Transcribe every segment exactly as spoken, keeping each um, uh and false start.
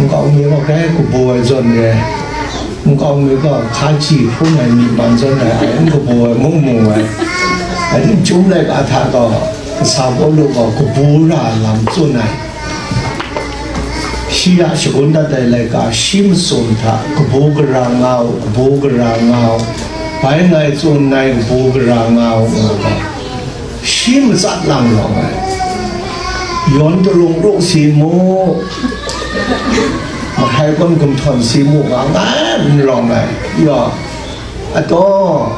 Nkau mi gaw grai kabu ai zawn re, nkau mi gaw hkaji hpung ai myi man zawn re, ai n kabu ai mung mu ai. Ai chyum laika hta gaw, kasa Pawlu gaw kabu ra lam tsun ai. Shi a shagun dat ai laika, shi matsun hta kabu gara nga u, kabu gara nga u, bai ngai tsun ai kabu gara nga u, nga ga, shi matsat lang rawng ai. Yawn tarung ru si mu, mahkrai gawn gumhtawn si mu, nga nga n rawng ai. Ya, ataw,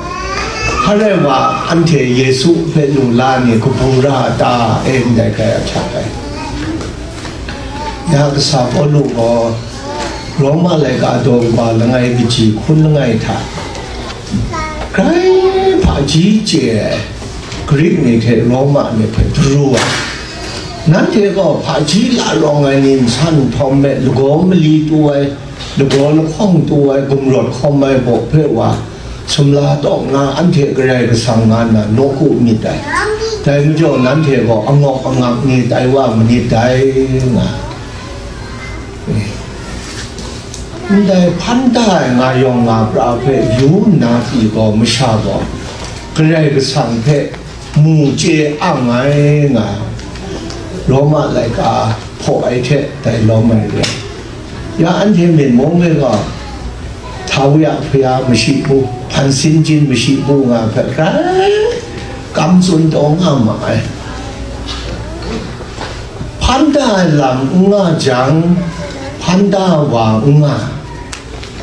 hare wa anhte Yesu hpe lu la ni kabu ra a ta, e ndai hkrai a hta ai. Ya kasa Pawlu gaw Roma laika daw kaba langai kaji hkun langai hta grai hpaji chye ai Grik ni hte Roma ni hpe daru ai. Nanhte gaw hpaji la rawng ai ni nsan nhtawm me lagaw mali tu ai, lagaw lahkawng tu ai, gumrawt hkawm ai baw hpe wa, sumla tawk nna anhte Karai Kasang nga nna nawku myit ai. Dai majaw nanhte gaw angawk angak ni tai wa manit dai, nga. Ndai hpan da ai nga yawng nga pra hpe yu nna pyi gaw, masha gaw Karai Kasang hpe mu chye ang ai, nga. Roma laika hpaw ai hte dai lawm ai re. Ya anhte myit mung e gaw, Htawi a hpaya mashi bu, hpan sin jin mashi bu nga hpe grai kam tsun taw nga ma ai. Hpan da ai lam n nga jang, hpan da wa n nga.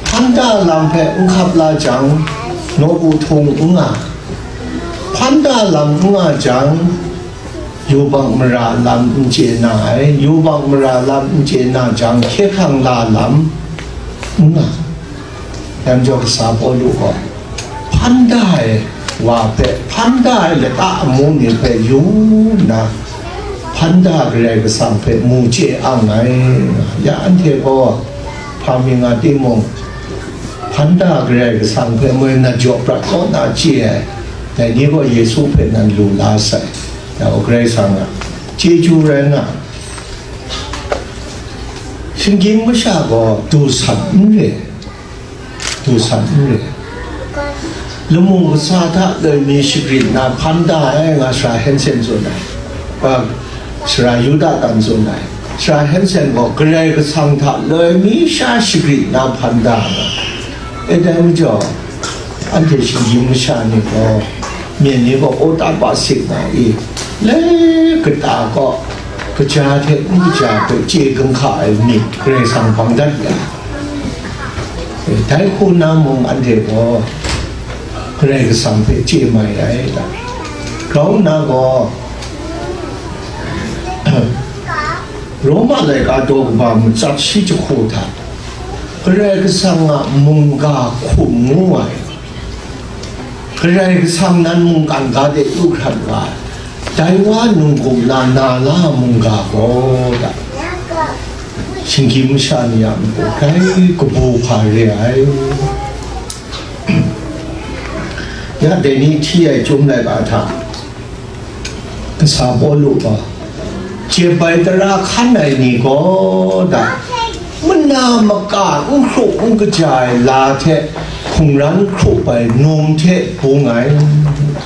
Hpan da lam hpe n hkap la jang, nawku htung n nga. Hpan da lam n nga jang, yubak mara lam n chye na ai, yubak mara lam n chye na jang, hkye hkrang la lam n nga. Yan jaw kasa Pawlu gaw, hpan da ai wa hpe, hpan da ai lata amu ni hpe yu nna, hpan da Karai Kasang hpe mu chye ang ai. Ya anhte gaw, hpa mi nga timung, hpan da Karai Kasang hpe moi na jaw prat kaw na chye ai, dai ni gaw Yesu hpe nan lu la sai. Ya, o Karai Kasang a chyeju rai nga, shinggyim masha gaw du san n re, du san n re. Lamu kasa hta loi mi shagrit na hpan da ai, nga Sara Hensen tsun ai, a, Sara Yuda tan tsun ai. Sara Hensen gaw Karai Kasang hta loi mi sha shagrit na hpan da ai. E dai majaw, anhte shinggyim masha ni gaw, myen ni gaw Otapa sik na i, le kata kaw, kaja hte n kaja hpe chye gun hka ai myit Karai Kasang bang dat ya. Dai hku na mung anhte gaw Karai Kasang hpe chye mai ai ta? Grau nna gaw, Roma laika daw kaba matsat shi jahku hta, Karai Kasang a mungga hkum ngu ai, Karai Kasang nan mungkan ga de lu hkrat wa ai, dai wa nungkum na na la mungga gaw, ta, shinggyim masha ni a matu grai kabu hpa re ai. Ya dai ni hti ai chyum laika hta, kasa Pawlu gaw, jep ai tara hkan ai ni gaw, da, mana maka n hkrup n kaja ai la hte hkungran hkrup ai num hte bung ai.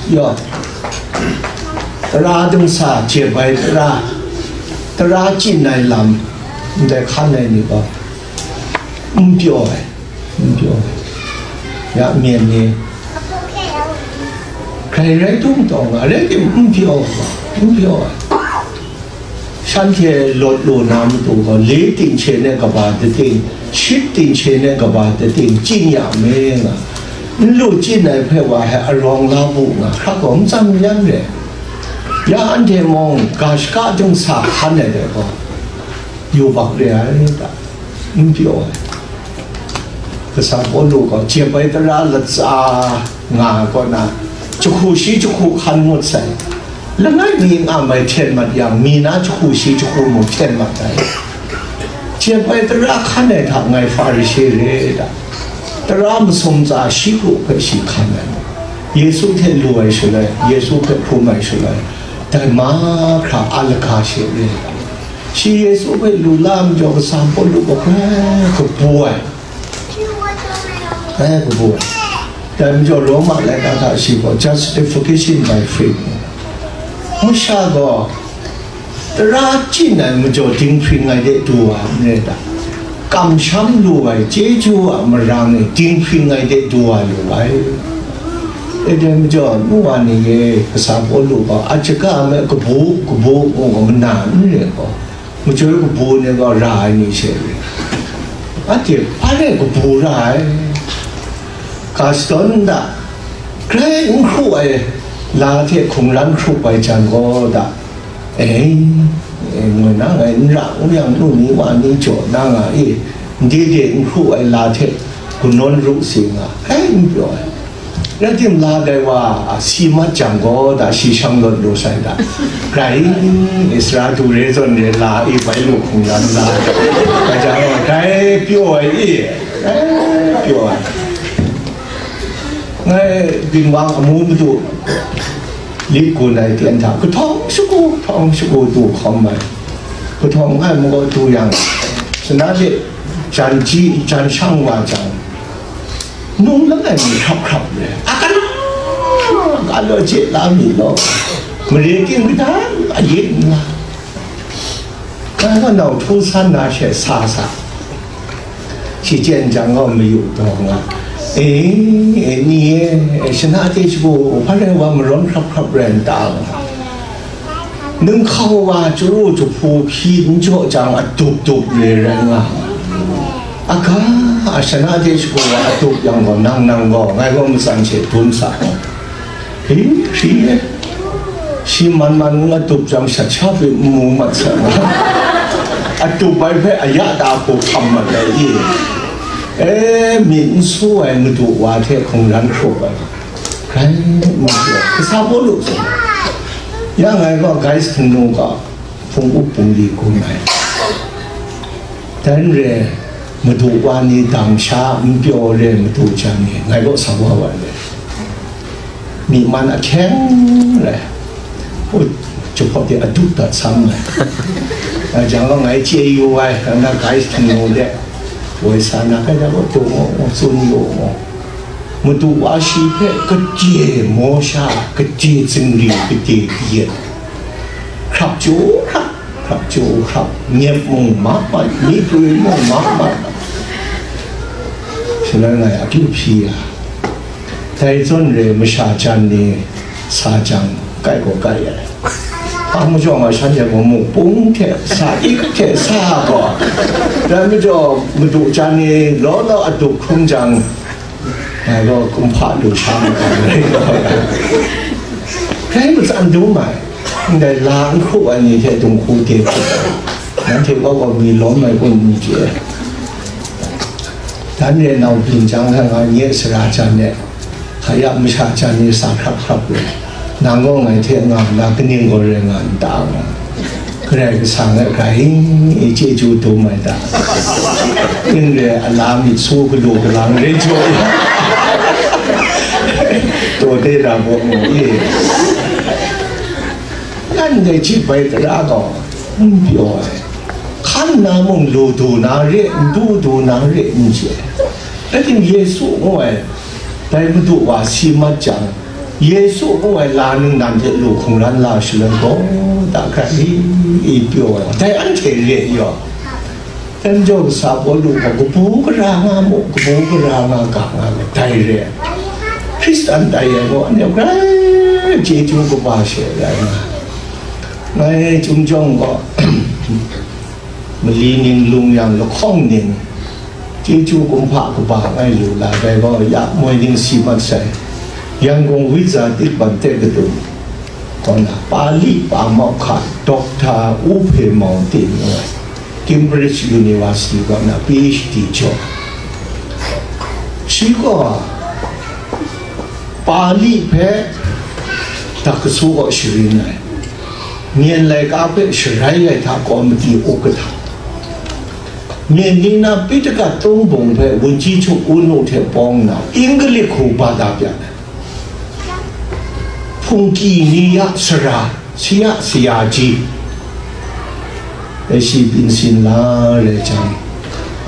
Yaw, tara dingsa jep ai tara, tara chyin ai lam ndai hkan ai ni gaw, n pyaw ai, n pyaw ai. Ya myen ni, hkrai rai tung taw nga, rai tim n pyaw, n pyaw ai. Shanhte lawt lu na matu gaw, le ting hte ne kaba dating, shit ting hte ne kaba dating, chyin ya me nga. N lu chyin ai hpe wa hpe arawng la bu nga, hkra gaw n tsam yan re. Ya anhte mung ga shaka dingsa hkan ai dai gaw, yubak re ai ta? N pyaw ai. Kasa Pawlu gaw jep ai tara latsa nga ai kaw na, jahku shi jahku hkan ngut sai. Langai mi nga mai hten mat yang, mi na jahku shi jahku mung hten mat ai. Jep ai tara hkan ai hta ngai Hparishe re ta? Tara masum tsa shi kru hpe shi hkan ai. Yesu hte lu ai shaloi, Yesu hpe hpum ai shaloi, dai mahkra a laga she re ta? Shi Yesu hpe lu la majaw, kasa Pawlu gaw grai kabu ai, grai kabu ai. Dai majaw, Roma laika hta shi gaw justification by faith. Masha gaw tara chyin ai majaw dinghpring ai de du wa n rai ta? Kamsham lu ai chyeju a marang e dinghpring ai de du wa lu ai. E dai majaw, nu wa ni e, kasa Pawlu gaw a chyaga me kabu, kabu ngu gaw mana n re gaw, majoi kabu ni gaw ra ai ni she re. Anhte hpa re kabu ra ai? Ga shadawn nta, grai n hkru ai la hte hkungran hkrup ai jan gaw da, e, e, ngu na ngai n ra n yang, nu ni wa ni jaw na nga e, ndai de n hkru ai la hte gun nawn ru si nga, grai n pyaw ai. Rai tim, la dai wa a si mat jang gaw, da shi shang lawt lu sai da. Grai, Isra du re zawn re la e bai lu hkungran la. Bai jang gaw, grai pyaw ai e, grai pyaw ai. Ngai bingwang amu madu lit gun ai ten hta, kahtawng shagu, kahtawng shagu du hkawm ai. Kahtawng ai magaw du yang, shana de jan ji, jan shang wa jang, nung langai mi hkrap hkrap re. A kana, ka law je la mi law. Mare ting kadang a yet nna. Ngai gaw nau htu san na she sa sa. Shi chyen jang gaw mayu taw nga. E, e, ni e, shana hte shagu, hpa rai wa marawn hkrap hkrap rai n ta nga. Nunghkau wa chyaru jahpu hpyi n jaw jang, adup dup re rai nga. Aga, shana hte shagu wa adup yang gaw, nang nang gaw, ngai gaw matsan she dum sa. Hi, hpyi e. Shi man man n adup jang, shat sha hpe n mu mat sa nga. Adup ai hpe aya ta hku hkam mat ai i? E, myit n su ai madu wa hte hkungran hkrup ai. Grai n chye, kasa Pawlu zawn. Ya ngai gaw guys hkanu gaw hpung up bungli gun ai. Dai n re, madu wa ni dang sha n pyaw re madu jan ni, ngai gaw sa wa wa re. Myi man ahkyeng rai. U, jahpawt de adup dat sam ai. Ngai jang gaw ngai chye yu ai, nang na guys hkanu de. Woi sa na, kai da gaw, taw gaw, tsun yu gaw. Madu wa shi hpe kadye maw sha, kadye zingri, kadye kayat, hkrap chyu hkrap, hkrap chyu hkrap, nyep mung ma mat, myiprwi mung ma mat, shaloi ngai akyu hpyi ya. Dai zawn re masha jan ni sa jang, kai gaw kai ai. Hpa majaw ma shanhte gaw mukpung hte sa, ik hte sa gaw, dai majaw madu jan ni law law adup hkrum jang, ngai gaw kumhpa lu sha ma ai. Grai matsan dum ai, ndai la n hkru ai ni hte dinghku de hkrup ai, nanhte gaw gaw mi lawm ai kun n chye. Dan re nau byin jang, nga nye sara jan e, hkaya masha jan ni sa hkrap hkrap lu, nang gaw ngai hte nga nna kaning gaw rai nga n ta nga? Karai Kasang e grai chyeju dum ai ta? Ning re, a la myit su galu galang re jaw e, taw de ra baw mu e. Nan dai hti bai tara gaw n pyaw ai. Hkan na mung lu du na re, n du du na re n chye. Rai tim, Yesu ngu ai dai Madu wa si mat jang, Yesu ngu ai la ningnan hte lu hkungran la shaloi gaw, da hkra i, i pyaw ai, dai anhte re yaw. Dai majaw, kasa Pawlu gaw kabu gara nga mu, kabu gara nga ga nga mu, dai re ai. Hkristan tai ai gaw, anhte grai chyeju kaba she rai nga ai. Ngai chyum jawng gaw, mali ning lung yang lahkawng ning, chyeju kumhpa kaba ngai lu la, dai gaw ya moi ning si mat sai. Yangon Wizardic Bante Kadum kaw na, Pali pa mau hka, Doctor U Hpe Mau Tin ngu ai, Cambridge University kaw na P H D jaw. Shi gaw Pali hpe Dak Kasu kaw sharin ai, Myen laika hpe sharai ai hta komiti up kahta, Myen ni na Pitak Tung Bung hpe Wunji Chuk Unu hte pawng nna, Inglik hku bada pyan ai, hpungki ni ya sara, siya sayaji, Shi byin sin la rai jang,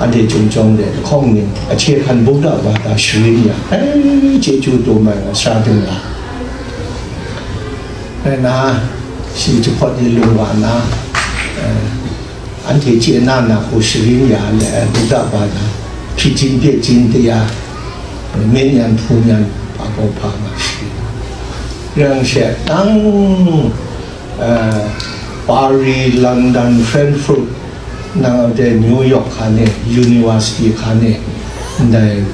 anhte chyum chyawm de lahkawng ning, a hkye hkan Buddha bata sharin ya, ai, chyeju dum ai nga sha ding la. Rai na, shi jahpawt ni lung wa na, eh, anhte chye na na hku sharin ya le ai Buddha bata, hpyi jin pye jin de ya, eh, myen yan hpun yan, hpa gaw hpa nga sharin. Rai yang she, nang, eh, Paris, London, Frankfurt, nang a de New York hkan e, University hkan e, ndai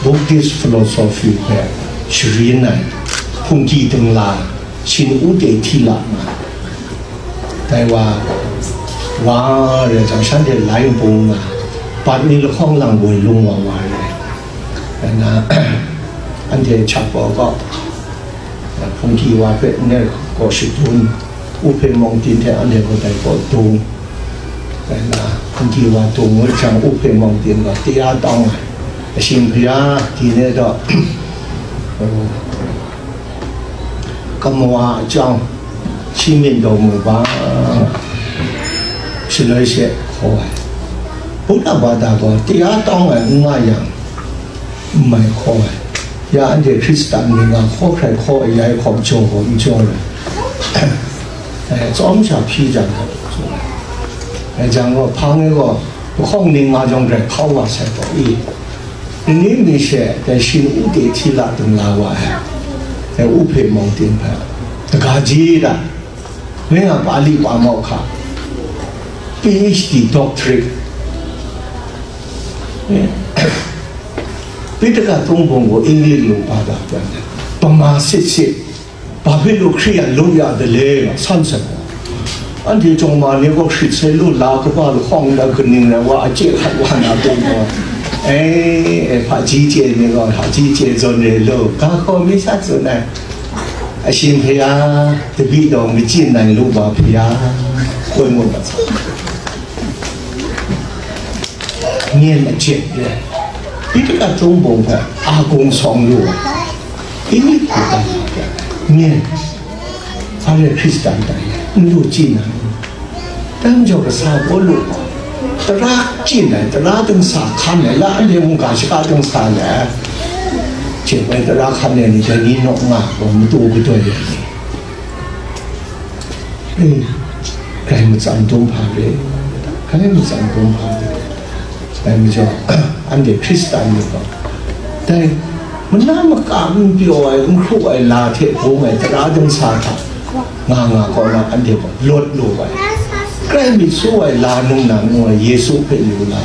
Buddhist philosophy hpe sharin ai hpungki dingla, Shin U Te Hti La nga, dai wa, wa rai jang, shanhte lai npu nga, bat ni lahkawng lang woi lung wa wa rai. Rai na, anhte chap gaw gaw, hpungki wa hpe nner gaw shadun, u hpe mawng tin hte anhte gaw dai gaw dung. Rai na, hpungki wa dung ngut jang, u hpe mawng tin gaw taya tawng ai, asin hpaya, di ne daw, kamawa a chyawng, shi myit daw mu ba, shaloi she hkaw ai. Buddha bata gaw taya tawng ai n nga yang, n mai hkaw ai. Ya anhte Hkristan ni nga hkaw hkrai hkaw ai, ya e hkawm jaw gaw n jaw ai. Eh, tsawm sha hpyi jang, eh, jang gaw, hpang e gaw, lahkawng ning nga jawng grai hkau wa sai gaw i. Ni ni mi she, dai Shin U Te Hti La dum la wa ai, dai u hpe mawng tin hpe, daga ji da, wenga Pali pa mau hka, P H D doctorate, Pitaka Tung Bung gaw Inglik lu pa da pyan ai, pama sit sit, Ba hpe lu Hkristu yan lu ya de le, nga san sai gaw, anhte chyawm ma ni gaw hkrit sai lu, la kaba lahkawng da kaning rai wa, a chye hkat wa na tu gaw, e, e, hpaji chye ni gaw, hpaji chye zawn re lu, ga hkaw mi sha tsun ai. Asin hpaya, tabi daw machyin ai lu ba hpaya, koi mu ga sa. Myen a jet re, Pitaka Tung Bung hpe a gung sawng lu ai. Ini hku dan hpe myen, hpa rai Hkristan tai, n lu chyi na, dai majaw kasa Pawlu gaw, tara chyin ai, tara dingsa hkan ai, la anhte mungga shaka dingsa le, chye bai tara hkan ai ni dai ni naw nga gaw matu gadoi ai ni. E, grai matsan dum hpa re, grai matsan dum hpa re. Dai majaw, anhte Hkristan ni gaw, dai mana maka n pyaw ai, n hkru ai la hte bung ai tara dingsa hta nga nga kaw na, anhte gaw lawt lu ai. Grai myit su ai la num na ngu ai Yesu hpe yu na,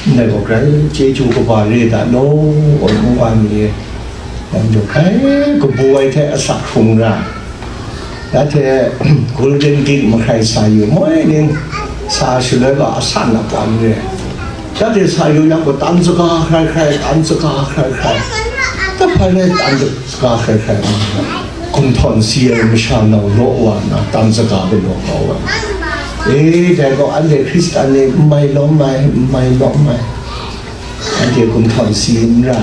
ndai gaw grai chyeju kaba re da law, aw, ngu wa mi e. Dai majaw, grai kabu ai hte asak hkrung ra, Ya hte Golden Gate mahkrai sa yu moi ning, sa shaloi ga asan a pwan re. Ya hte sa yu yang gaw, tan saga hkrai hkrai, tan saga hkrai hkrai. Tahpai rai tan saga hkrai hkrai. Gumhtawn si ai masha nau law wa nna, tan saga galaw kau ai. E, dai gaw anhte Hkristan ni n mai lawm ai, n mai lawm ai. Anhte gumhtawn si n ra.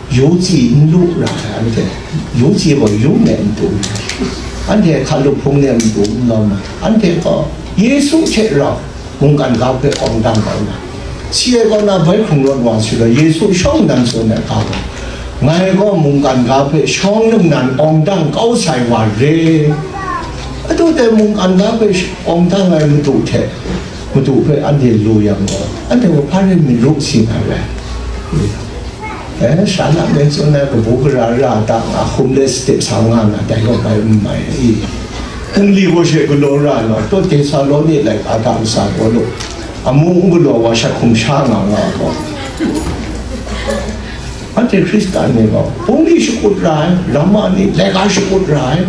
Yu tsi n lu ra ai anhte, yu tsi gaw yu me n tu, anhte hkalup hpung ne n tu n lawm ai, anhte gaw Yesu hte rau mungkan ga hpe awng dang kau na, si ai kaw na bai hkrung rawt wa shaloi, Yesu shawng nnan tsun ai ga gaw, ngai gaw mungkan ga hpe shawng nnan awng dang kau sai wa re. Adu dai mungkan ga hpe awng dang ai madu hte, madu hpe anhte lu yang gaw, anhte gaw hpa rai myit ru si na rai. Eh, sha na myit tsun ai kabu gara ra ta nga, homeless de sa nga na, dai gaw bai n mai i. Hpungli gaw she galaw ra na, taw Tesaloni laika hta nsa gaw lu, amu n galaw wa shat hkum sha nga nga gaw. Anhte Hkristan ni gaw, hpungli shakut ra ai, ramma ni laika shakut ra ai,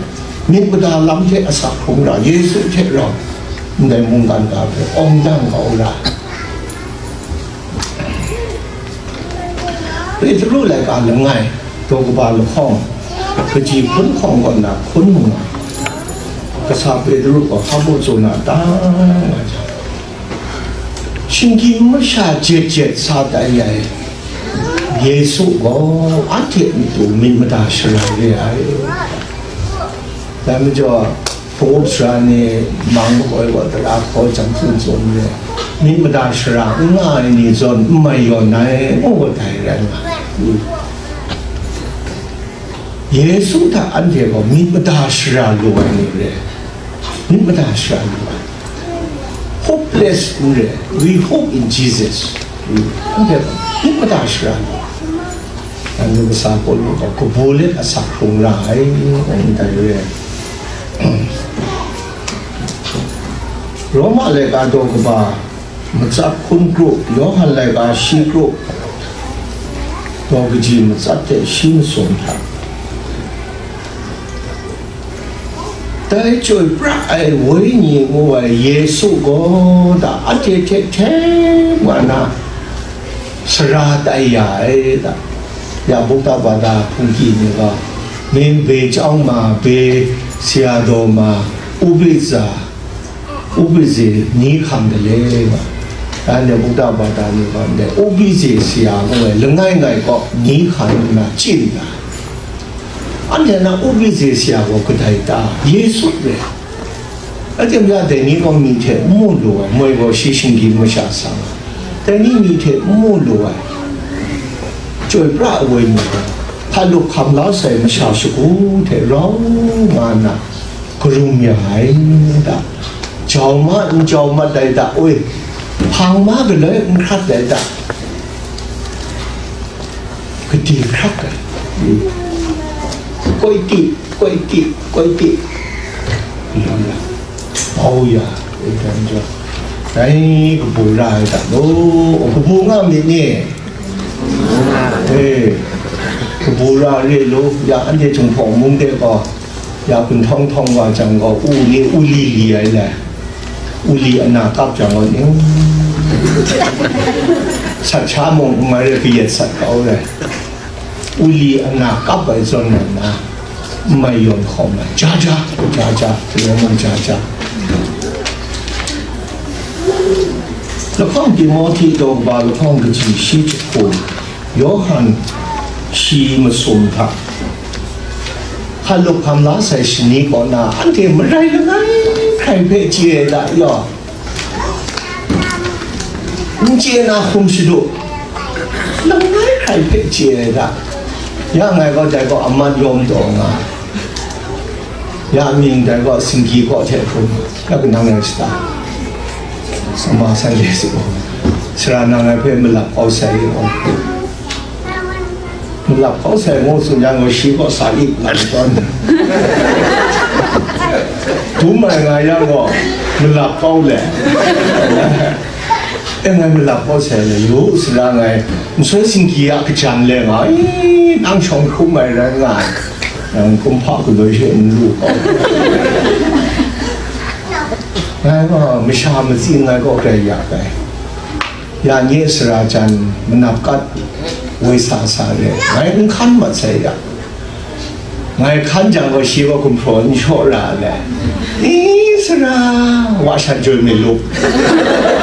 myit mada lam hte asak hkrung ra, Yesu hte rau, ndai mungkan ga hpe awng dang kau ra. Petru laika langai, daw kaba lahkawng, kaji hpun hkawng kaw na hkun mu ai. Kasa Petru gaw hpa baw tsun na ta nga jang, shinggyim masha jet jet sa tai ai Yesu gaw anhte matu myit mada shara re ai. Dai majaw, Hkawp sara ni mang makoi gaw tara hkaw jang tsun tsun re, myit mada sara n nga ai ni zawn n mai yawn ai, ngu dai rai nga ai. Yesu hta anhte gaw myit mada sara lu ai ni re, myit mada sara lu ai. Hopeless n re, we hope in Jesus. Anhte gaw myit mada sara lu ai. Anhte kasa Pawlu gaw kabu let asak hkrung ra ai, ndai re. Roma laika daw kaba matsat hkun kru, Yawhan laika shi kru, daw kaji matsat hte shi masum hta, dai chyoi pra ai Wenyi ngu ai Yesu gaw da, anhte hte hte wa na sara tai ya ai da. Ya bukta bata hpungki ni gaw, mying be chyawng ma, be sara daw ma, ubi za, ubi ze ni hkang de le ma. Anhte bukta bata ni gaw, ndai ubi ze sara ngu ai langai ngai kaw ni hkang nna chyin da. Anhte na ubi ze sara gaw kadai ta? Yesu re. Aten ya dai ni gaw myi hte n mu lu ai, moi gaw shi shinggyim masha sa nga, dai ni myi hte n mu lu ai, chyoi pra ai Wenyi gaw, hpa lup hkam la sai masha shagu hte rau nga nna, karum ya ai da, jau ma n jau mat ai da, oi, hpang ma galoi n hkrat ai da, gade hkrak ai, koi ti, koi ti, koi ti, bau ya, e dan jau, dai kabu ra ai da lo, kabu nga myit ni? E, kabu ra re lo, ya anhte Jinghpaw mung de gaw, ya gun htawng htawng wa jang gaw, u ni u li li ai le, u li ana kap jang gaw, ning sat sha mung n mai re, kayat sat kau re. U li ana kap ai zawn nna, n mai yawn hkawm ai, ja ja, ja ja, yawng mung ja ja. Lahkawng Timohti daw kaba lahkawng kaji shi jahku, Yawhan shi masum hta, hpa lup hkam la sai shani kaw na, anhte marai langai hkrai hpe chye ai da yaw, n chye na hkum shadu, langai hkrai hpe chye ai da. Ya ngai gaw dai gaw amat yawm taw nga, ya mying dai gaw singgi kaw hte hkrum, ya kanang rai sata? Sama san le su, sara nang ngai hpe malap kau sai yu. Malap kau sai ngu tsun yang gaw, shi gaw sa ip nga tawn. Dum ai nga yang gaw, malap kau le. E ngai malap kau sai le, yu sara ngai, masoi singgi a kajan le nga, i, nang shawng hkrum ai rai nga ai. Nang kumhpa galoi she n lu kau. Ngai gaw, masha matsi ngai gaw grai ya ai. Ya nye sara jan manap kat woi sa sa re, ngai n hkan mat sai ya. Ngai hkan jang gaw, shi gaw gumhpraw n shaw ra le. I sara, wa shat joi mi lup.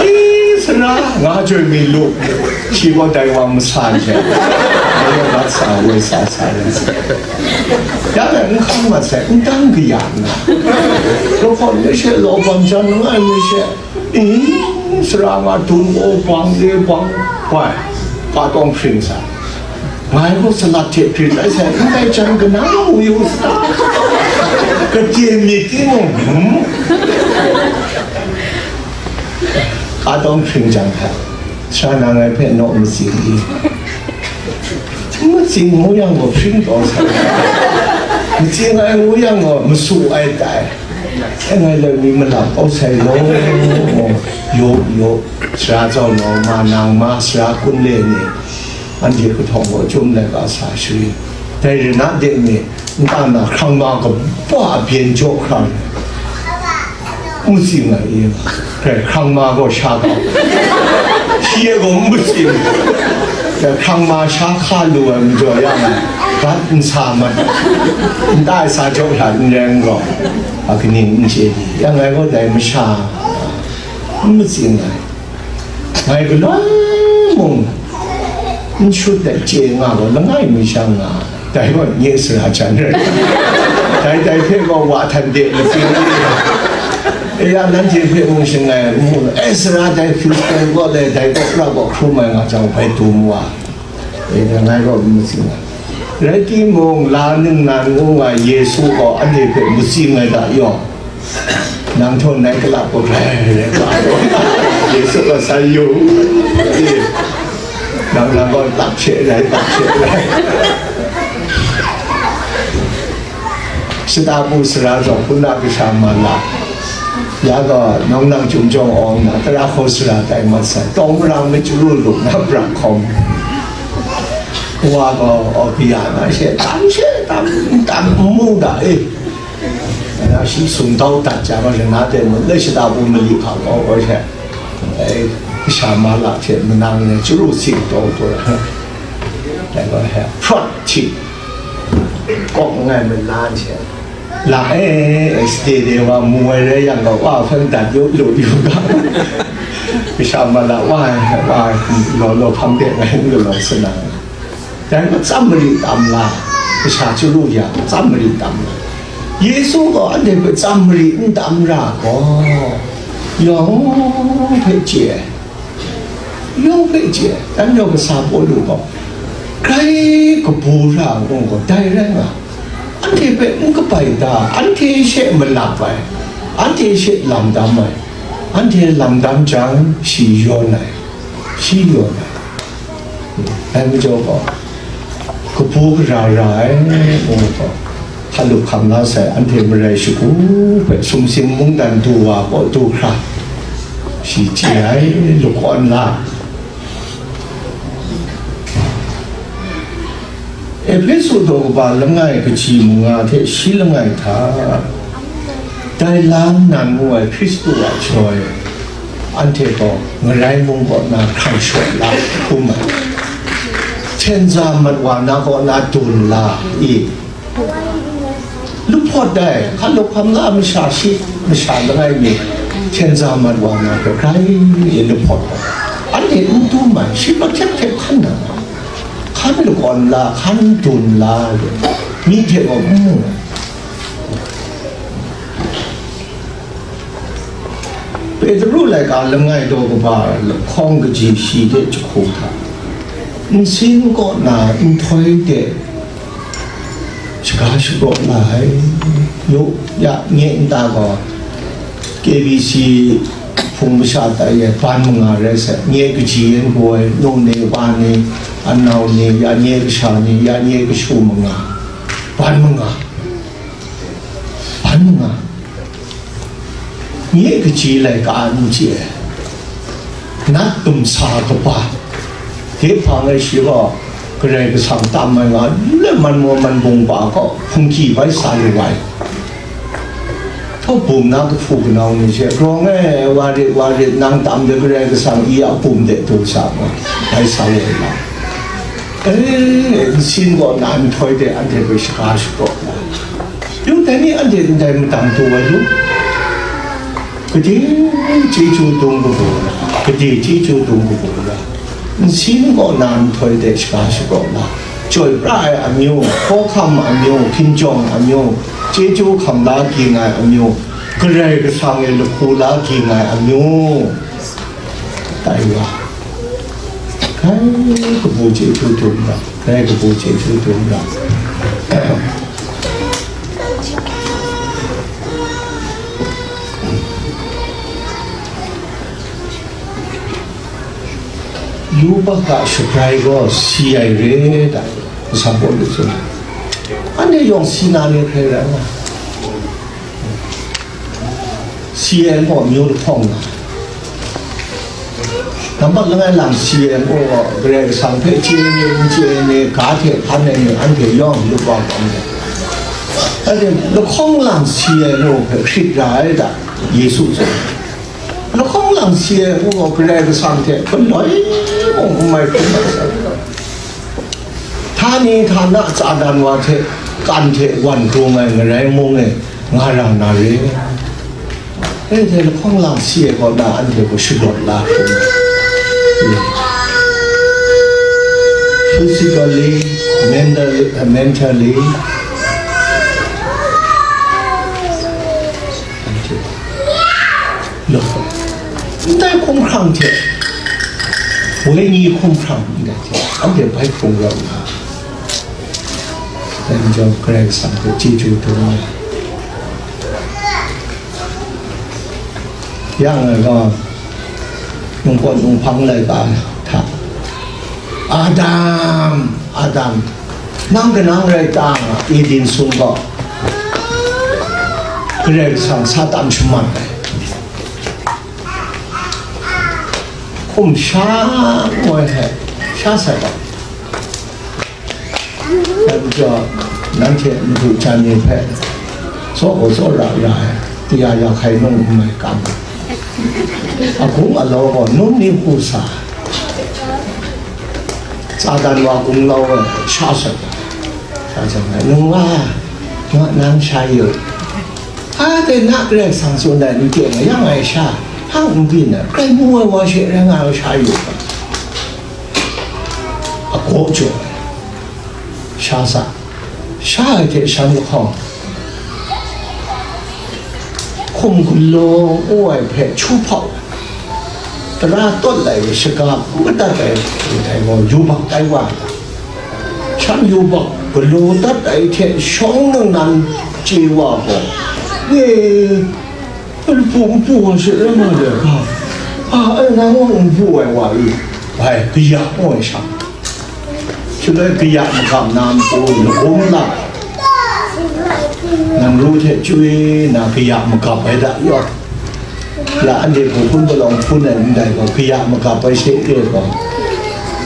I sara, nga joi mi lup. Shi gaw dai wa masa hte, ngai gaw mat sa woi sa sa re. Ya ngai n hkan mat sai, n dang kaya nna. Lahkawng mi she, law bam jan langai mi she, i, sara nga dum gaw bang de bang, wai, ka tawng hpring sa. Ngai gaw salat hte grit ai sai, ndai jan kana mu yu sata? Gade myit timung, hmm? Ka tawng hpring jang hta, sara na ngai hpe naw matsing i? Matsing ngu yang gaw hpring taw sai, matsing ai ngu yang gaw masu ai tai. E ngai loi mi malap kau sai law, yu, yu, sara zau nau ma, nang ma, sara hkun le ni, anhte kahtawng gaw chyum laika sa shari. Dai rai na de mi, nta na hkrang ma kaba byen jaw hkra, n matsing ai e, hkrang ma gaw sha kau, shi e gaw n matsing, hkrang ma sha hka lu ai majaw ya ngai, gat n sa mat, nta e sa jaw hkra n rai n gaw, a kaning n chye di, ya ngai gaw dai masha n matsing ai. Ngai galoi mung n shut ai chye nga gaw, langai mi sha nga, dai gaw nye sara jan rai. Dai, dai hpe gaw wa htan de, matsing ni. E ya, nanhte hpe mung shangai, n mu, e, sara dai Hkristu gaw le, dai gaw pra gaw hkrum ai nga jang, bai dum wa. E, dai ngai gaw matsing ai. Rai timung, la ningnan ngu nga Yesu gaw anhte hpe matsing ai da yaw. Nang htaw nai kalap gaw rai, rai, rai. Yesu gaw sa yu. E, nang, nang gaw lap hte rai, lap hte rai. Shata bu sara zawn, hpuna kasha ma la. Ya gaw, nawng nang chyum jawng awng na, tara hkaw sara tai mat sai, tawng marang mi chyaru lu na brak hkawm. Wa gaw, aw, bia na she, tam she, tam, tam mu da, e. Ana shi sung dau dat jang, rana de mu, le shata bu mali hka gaw, gaw she. E, kasha ma la hte, manang ni chyaru si taw taw. Dai gaw he, hprawt hti. Kawk ngai malan she. La e, sade de wa mu ai rai yang gaw, wa hpe dat yu lu yu ga. Kasha ma la wa, wa, law law hpang de ngai n galaw sa na. Dai gaw tsam mari tam la, kasha chyaru ya, tsam mari tam la. Yesu gaw anhte hpe tsam mari n tam ra gaw, yawng hpe chye ai. Yawng hpe chye ai, dan yawng kasa Pawlu gaw, grai kabu ra ai gaw, dai rai nga, anhte hpe n kabai da, anhte she malap ai, anhte she lam dam ai, anhte lam dam jang, shi yawn ai, shi yawn ai. Dai majaw gaw, kabu gara ra ai, ngu gaw, hkalup hkam la sai, anhte marai shagu hpe sumsing mungdan du wa gaw du hkra, shi chye ai, lakawn la. Ehpesu daw kaba langai kaji manga hte shi langai hta, dai la nnan ngu ai Hkristu a chyoi, anhte gaw ngarai mung kaw na hkrang shawt la hkrum ai, hten za mat wa na kaw na dun la i, lup hpawt dai, hkalup hkam la masha shi, masha langai mi, hten za mat wa na hpe grai e lup hpawt ai. Anhte n dum ai, shi hpe hkyep hkyep hkan na, hkan lakawn la, hkan dun la, mi hte gaw n mu ai. Petru laika langai daw kaba lahkawng kaji shi hte jahku hta, nsin kaw na nhtoi de shaga shapraw la ai. Yu, ya, nye nta gaw, K B C hpung masha tai e, ban manga rai sai, nye kaji yan gaw ai, nu ni, wa ni, anau ni, ya nye kasha ni, ya nye kashu manga, ban manga. Ban nga, nye kaji laika n chye ai, nat dumsa kaba, hte hpang e shi gaw Karai Kasang tam ai nga, le man maw man bung ba gaw hpungki bai sa lu ai. Htaw bum na kahpu kanau ni she, grawng e, wa rit, wa rit, nang tam de Karai Kasang i a bum de du sa gaw, bai sa lu ai. E, nsin gaw na nhtoi de anhte hpe shaga shapraw na, yu, dai ni anhte ndai madang du ai lu. Gade chyeju dung kabu ra, gade chyeju dung kabu ra, nsin kaw na nhtoi de shaga shapraw na, chyoi pra ai amyu, hkawhkam amyu, hkinjawng amyu, chyeju hkam la ging ai amyu, Karai Kasang e lahku la ging ai amyu, tai wa. Kai kabu chyeju dung ra, kai kabu chyeju dung ra. Yubak a shabrai gaw si ai re da, masha Pawlu tsun ai. Anhte yawng si na ni hkrai rai nga. Si ai gaw amyu lahkawng nga. Nambat langai lam si ai gaw Karai Kasang hpe chye ni, n chye ni, ga hte hkan ai ni, anhte yawng lup wa hkawng ai. Anhte lahkawng lam si ai gaw hpe hkrit ra ai da, Yesu tsun. Lahkawng lam si ai gaw Karai Kasang hte galoi mung n mai hkrum ai sa. Htani htana tsa dan wa hte, kan hte wan hkrung ai ngarai mung e nga ra na re. Anhte lahkawng lam si ai kaw na anhte gaw shadawt la hkrum ai. Physically, mentally, mentally, Anhte wenyi hkum hprang ndai hte, anhte bai hkrung rau nna, dai majaw Karai Kasang hpe chyeju dum ai. Yang e gaw, ningpawt ninghpang laika hta, "Adam, Adam, nang kanang rai ta nga?" Eden sung gaw Karai Kasang Satan shaman ai. Hkum sha ngoi hte sha sai gaw, dai majaw, nanhte madu jan ni hpe tsaw gaw tsaw ra ra ai, kaya ya hkai nung n mai kam, agung alau gaw num ni hku sa, Satan wa gunglau ai sha sai gaw, sha sai gaw, nung wa, nang sha yu. A, dai na Karai Kasang tsun ai n teng yang ai sha, hpa n byin ai, grai mu ai wa she rai nga ai sha yu ga, a gaw jaw ai, sha sa, sha ai hte shan lahkawng, hkum galaw ngu ai hpe hkyu hpau ai, tara tawt lai ai, shagap madat ai, dai gaw yubak tai wa ai. Shan yubak galaw dat ai hte shawng nang nan chye wa gaw, e, lapu npu wa she rai nga le ga, a, ai nang npu ai wa i, bai, kaya ngu ai sha, shaloi kaya magam na npu lagum la, nang ru hte chyoi na kaya magap ai da yaw. La anhte hpun palawng hpun ai ndai gaw, kaya magap ai she re gaw,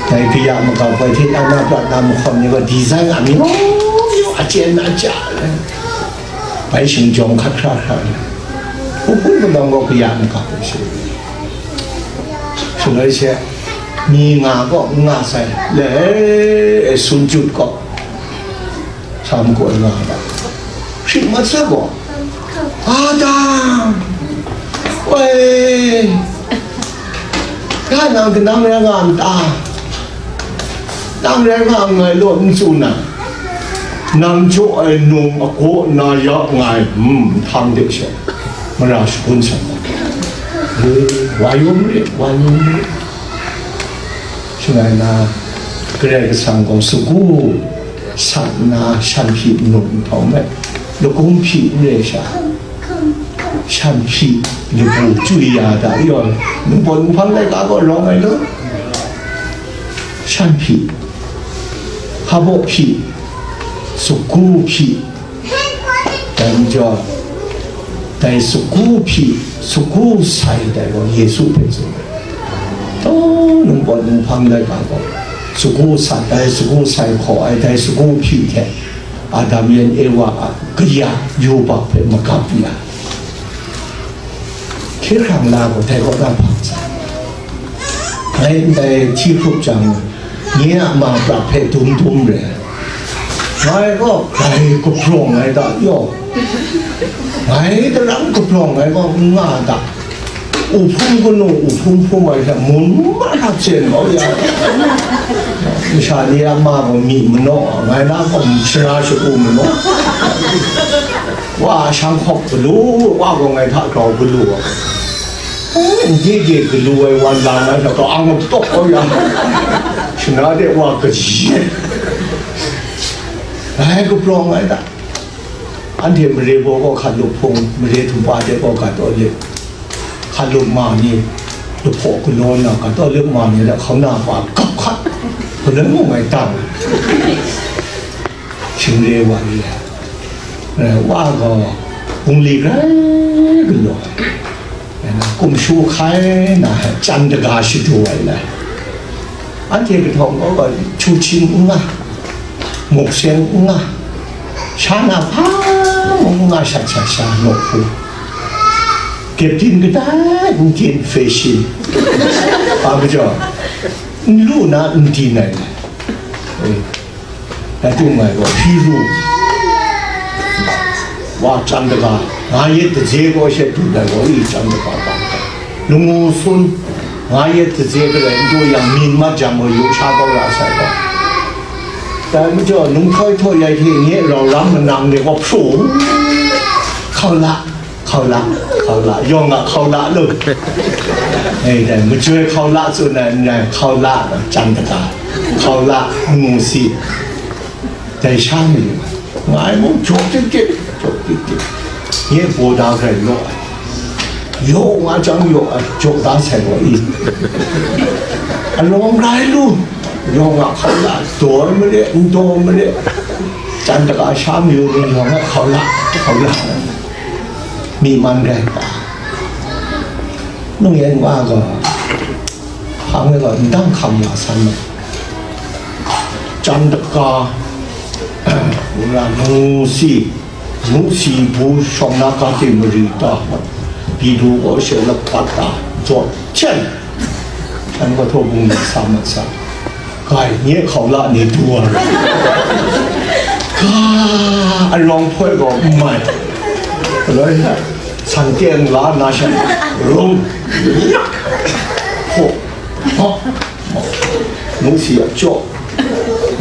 dai kaya magap ai hte na na prat na mahkawn ni gaw, design amyu myu a chyen na ja ai, bai shingjawng hkat hkra hkra ai, hpun palawng gaw kaya magap ai she re. Shaloi she, mi nga gaw n nga sai, le, e, sun jut gaw, sa makoi nga ai, hkrit mat sai gaw, Adam, woi, ya nang kanang rai nga n ta? Nang rai nga nngai law n tsun ai, nang jaw ai num agaw na ya nngai, hmm, nhtang de she, mara shagun sai, wa yawm re, wa yawm re. Shaloi na, Karai Kasang gaw sagu sat nna, shan hpyi n-, nhtawm ai, lagum hpyi n re sha, shan hpyi labu chyoi ya da yaw, ningpawt ninghpang laika gaw rawng ai law, shan hpyi, hpa baw hpyi, sagu hpyi, dai majaw, dai sagu hpyi, sagu sai dai gaw Yesu hpe tsun ai. Taw, ningpawt ninghpang laika gaw, sagu sat ai, sagu sai hkaw ai, dai sagu hpyi hte Adam yan Ewa a kaya yubak hpe magap ya. Hkye hkrang la gaw, dai kaw na hpang sai. Ngai ndai hti hkrup jang, nye a ma prat hpe dum dum re ai. Ngai gaw grai kabrawng ai da yaw, ngai daram kabrawng ai gaw n nga da. Uhpung kanu, uhpung hpung ai hte mun mahkra chyen kau ya. Masha ni a ma gaw myi manaw, ngai na gaw shara shagu manaw. Wa, shang hkawk galu, wa gaw ngai hta grau galu ai. N de de galu ai wan lang ai hta, ang ap tawk kau ya. Shana de wa kaji ai. Ngai kabrawng ai da. Anhte mare baw gaw hkalup hpung, mare htumpa de gaw gat aw lit. Hkalup ma ni, lahpaw galaw nna, gat aw lit ma ni, lahkawng na hpa gap hkat, galoi mung ai tang. Shingre wa ri ai. Wa gaw bungli grai galaw ai. Kum shu hkai na, chyan daga shadu ai lai. Anhte kahtawng gaw, chu hchin n nga, muk seng n nga, sha na hpa mung n nga, shat shat sha nawk hku, kyepdin kadai n din, fashion, hpa majaw, n lu na n din ai lai. Dai hte mung gaw, hpyi ru, wa chyan daga, nga yet daze gaw she du ai gaw, i chyan daga ga, lamu sun, nga yet daze galai n du yang, myin mat jang gaw, yu sha kau ra sai gaw, dai majaw, nung htoi htoi ai hte nye rau ram manang ni gaw hpru, hkau la, Hkaula, hkaula, yawng a hkaula lu. Ei, dai, majoi hkaula tsun ai, n rai, hkaula, Chan daga, hkaula, ngu si. Dai sha mi, ngai mung jaw tit tit, jaw tit tit. Nye baw da grai law ai. Yaw nga chyang yaw ai, jaw da sai gaw i. Alawng rai lu, yawng a hkaula, daw ai mare, n daw ai mare. Chan daga sha mi, yawng a hkaula, hkaula. Mi man rai pa. Nung yan wa gaw, hpang e gaw ndang hkam ya san ai. Chan daga, ra nu si, nu si bu shawng na ka te mari ta, bi du gaw she lapat ta, jawt chen. An gaw htaw bung ni sa mat sa. Kai, nye hkaula ni du wa rai. Ga, arawng hpoi gaw n mai. Galoi, san teng la na sha, rung, yak, hpaw, hpaw, hpaw. Ngu si yak jaw.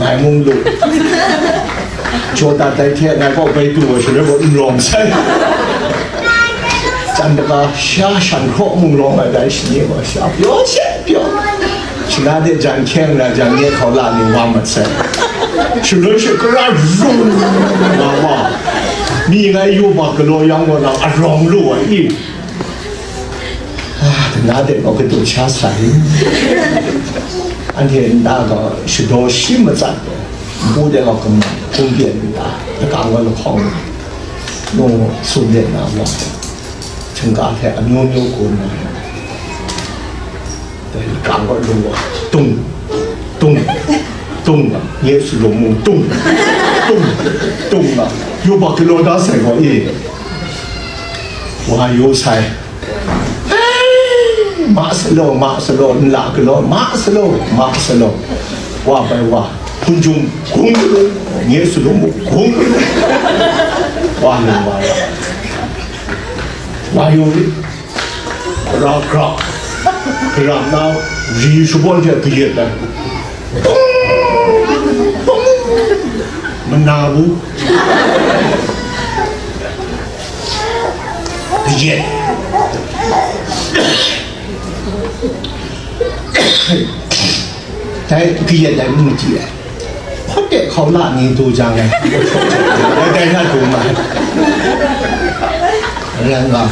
Ngai mung lu. Jaw dat dai hte ngai gaw bai du wa shaloi gaw n rawng sai. Chan daga sha shan hkraw mung rawng ai dai shani gaw sha pyaw she pyaw. Shana de jan hkyeng na jan nye hkaula ni wa mat sai. Shaloi she kara rung nga wa. Mi ngai yu bak galaw yang gaw na arawng lu ai i. Ah, na de gaw kadu sha sai. Anhte nta gaw shadaw shi matsat gaw. Npu de gaw kamang, hpung byen nta, lakang gaw lahkawng na. Nung sum de na wa. Htingga hte amyu myu gun na. Dai lakang gaw lung gaw, tung, tung, tung, nye su lung mung tung, tung, tung na, yu bak galaw da sai gaw i, wa yu sai. Ma sa law, ma sa law, nla galaw, ma sa law, ma sa law. Wa bai wa, hpun jung, gung galaw, nye su lung mung, gung galaw. Wa lung wa ya. Wa yu rit. Ra hkra, hkra na, ri shabawn hte kayat ai. Tung! Tung! Mana bu. Kayat. Dai kayat ai n machyi ai. Hpawt de hkaula ni du jang ai. Dai na du ma ai. Rai nga.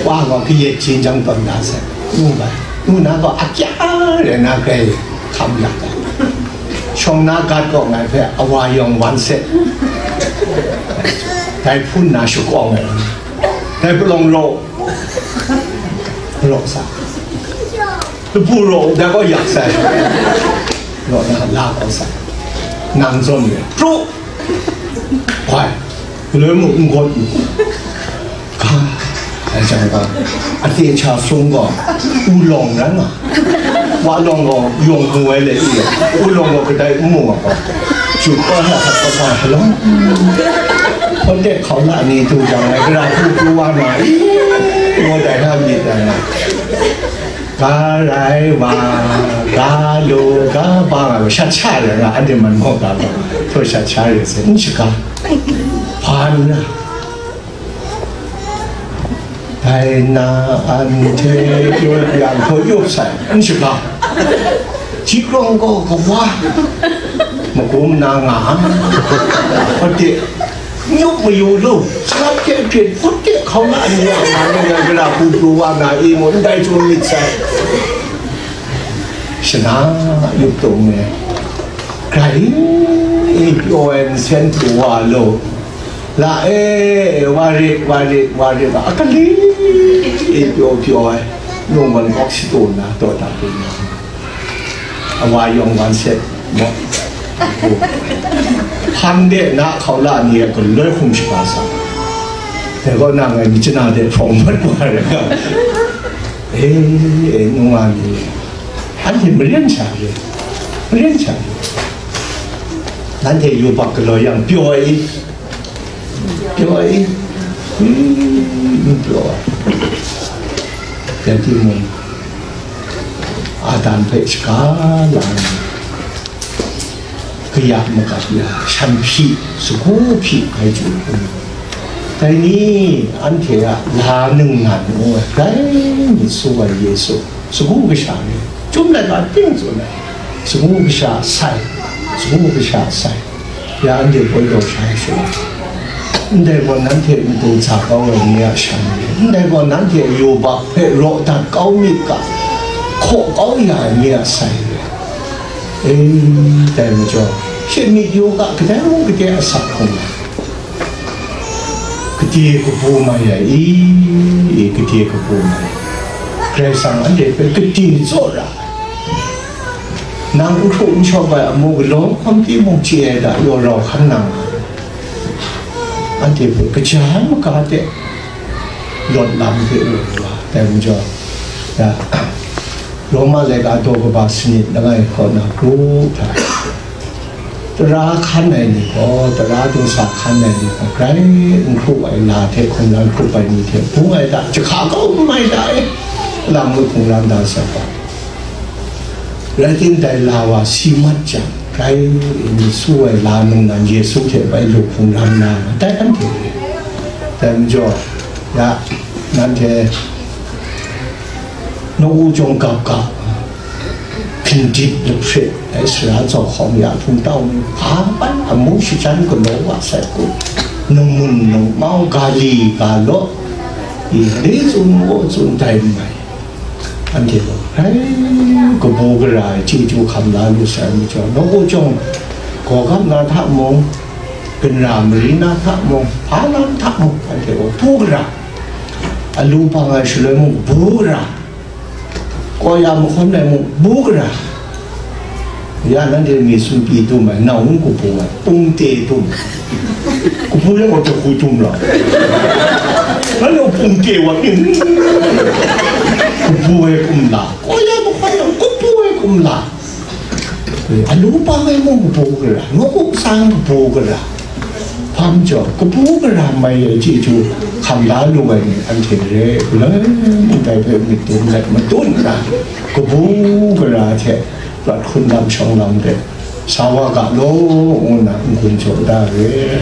Wa gaw kayat hkying jang tawn da sai. Ngu bai. Ngu na gaw akya rai na grai hkam yak ai. Shawng na gat gaw ngai hpe awa yawng wan set. Dai hpun na shakawng ai. Dai palawng raw. Raw sa. Labu raw, dai gaw yak sai. Raw na la kau sai. Nang zawn re. Pru! Hpai. Galoi muk n gawt u. Ga. Ai jang ga. Ate cha sung gaw. U lawng ran nga. Wa lawng gaw yawng mu ai le i. U lawng gaw kadai n mu ai gaw. Ju pa ha ha pa pa ha lawng. Hpawt de hkaula ni du jang ai, gara hku pru wa na i. Ngu dai na myit dai na. Ga rai wa, ga lu, ga bang ai, shat sha rai nga, anhte man gaw ga bang, htaw shat sha rai sai, n shaga. Hpa nna, dai na anhte yup yang htaw yup sai, n shaga. Ji krawng gaw kawa, magum na nga, hpawt de, Nyup mayu lu, salap hte hprit, hput de hkauna ni a nga, nga, gara hku pru wa na e mu, ndai chyu myit sai. Shana yup tung e, grai e pyaw ai nsen pru wa lu. La e, wa rit, wa rit, wa rit, akali e pyaw pyaw ai, nungwan kawk shatu nna, taw dat pru na. Awa yawng wan set maw? Hpang de na hkaula ni a galoi hkum shaga sa. Dai gaw nang ngai myit chana de hprawng mat wa rai nga. E, e, nunga ni, anhte maren sha re, maren sha re. Nanhte yubak galaw yang pyaw ai i? Pyaw ai i? Hmm, pyaw ai. Rai timung, Adam hpe shaga la ai ni, kaya magap ya, shan hpyi, sagu hpyi, bai chyu hkrum, Dai ni anhte a la ningnan ngu ai, grai myit su ai Yesu, sagu kasha ni, chyum laika ting tsun ai, sagu kasha sai, sagu kasha sai, ya anhte poi taw shai sha, ndai gaw nanhte matu sa kau ai ni a shan, ndai gaw nanhte yubak hpe raw dat kau myit ga, hkaw kau ya ai ni a sai, e, dai majaw, she myit yu ga, kadai mung gade a sak hkrum ai. Gade kabu mai ai i, gade kabu mai ai. Karai Kasang anhte hpe gade tsawra ai. Nang n hkru n shawp ai amu galaw hkawm timung chye ai da, yaw rau hkan nang ai. Anhte hpe kaja ai maga de, lawt lam hpe lawt wa, dai majaw, ya, Roma laika daw kaba sanit langai kaw na kru hta, tara hkan ai ni gaw, tara dingsa hkan ai ni gaw, grai n hkru ai la hte hkungran hkrup ai ni hte bung ai da, jahka kau n mai da e, lam ngut hkungran da sai gaw. Rai timung, dai la wa si mat jang, grai myit su ai la ningnan Yesu hte bai lu hkungran na, dai anhte re. Dai majaw, ya, nanhte nawku jawng gap gap, hpindit lahpret ai sara zaw hkawm ya hpung tau ni, hpa ban amu shachyan galaw wa sai hku, nungmun nungmau, ga li ga law, i, dai tsun, ngu tsun dai n mai. Anhte gaw, grai kabu gara ai chyeju hkam la lu sai majaw, nawku jawng gawgap na hta mung, ginra mari na hta mung, hpa lam hta mung, anhte gaw bu gara, alu bang ai shaloi mung bu gara, kawya mahkawn ai mung bu gara, ya nanhte mi sumpi dum ai, nau n kabu ai, pungte dum. Kabu yang gaw jahku dum la. Nanhte pungte wa myit, kabu ai kumla, kawya mahkawn ai, kabu ai kumla. Alu bang ai mung kabu gara, nawku kasa mung kabu gara. Hpa majaw, kabu gara mai ai chyeju hkam la lu ai ni anhte re, galoi ndai hpe myit dum let matut nna, kabu gara hte prat hkrun lam shawng lam de, sa wa ga law, ngu nna n-gun jaw da re.